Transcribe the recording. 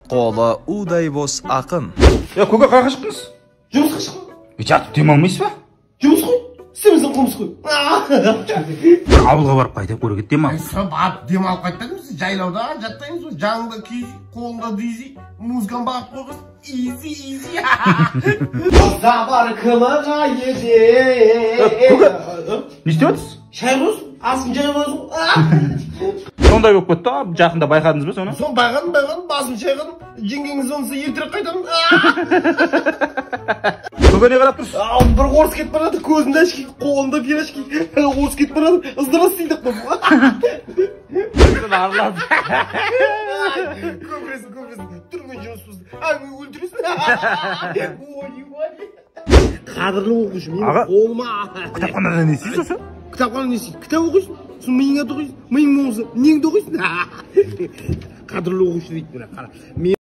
Қолы удай бос ақын. Е, көке, қаяққа шықтыңыз? Жұмысқа шықтым. Жатып демалмайсыз ба? Жұмыс қой, істемесең қылмыс қой. Бір ауылға барып қайтайық, көрек демалып. Сол барып демалып қайтпадыңыз, жайлауда жатпаймыз ғой, жаныңда киіз, қолыңда дизи, музыканы бағып қойғыз, изи, изи. Забар кылыға еде. Көке, не істеп жатырсыз? Шай қойсын, асын жай қойсын. Сондай болып кетті, жақында байқадыңыз ба соны? Соны байқадым, байқадым, басым шайқадым, жеңгеңіз онысы ертерек қайтамын. Көке, не қарап тұрсыз? Бір орыс кетіп бара жатыр, көзінде очки, қолында пирожки, орыс кетіп бара жатыр, здравствуйте деп қойдым. Көбіресің, көбіресің, түрмен жұмыс болсын, әңгіме өлтіресің. Қадірлі оқушы, менің қолыма. Кітапханада не істейсіз осы? Кітапханада не істейсің? Кітап оқисың, сосын миыңа тоқисың, миың болмаса неңді оқисың? Қадірлі оқушы дейді, мына қара.